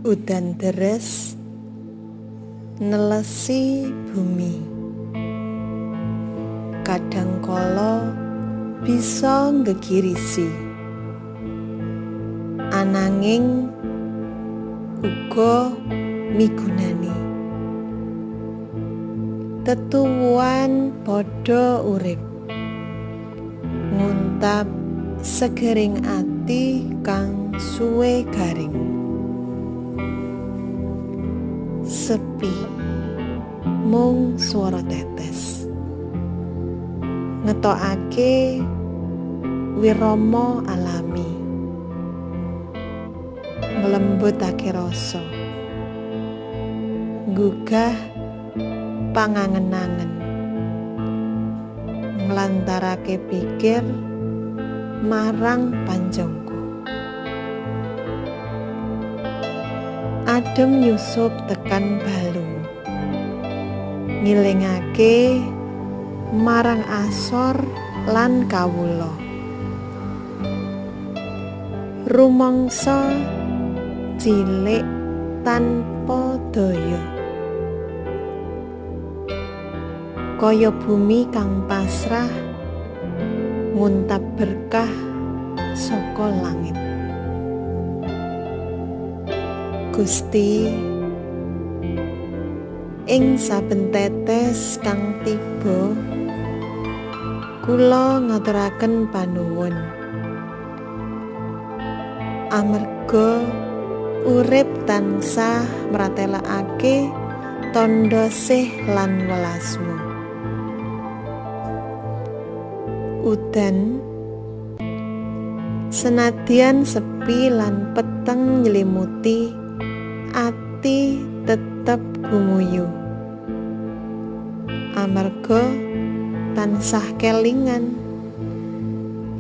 Udan deres nelesi bumi. Kadang kala bisa nggegirisi. Ananging uga migunani. Tetuwuhan padha urip. Nguntap segering ati kang suwe garing. Sepi mung swara tetes ngetokake wirama alami, nglembutake rasa, nggugah pangangen-angen, nglantarake pikir marang panjangka. Adem nyusup tekan balung, ngilingake marang asor lan kawula. Rumangsa cilik tanpa daya, kaya bumi kang pasrah nguntap berkah saka langit. Gusti, ing saben tetes kang tiba, kula ngaturaken panuwun. Amarga urip tansah mratelakake tandha sih lan welasmu. Udan senadyan sepi lan peteng nyelimuti, ati tetep gumuyu. Amarga tansah kelingan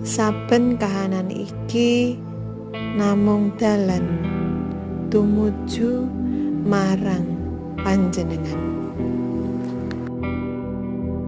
saben kahanan iki namung dalan tumuju marang panjenengan.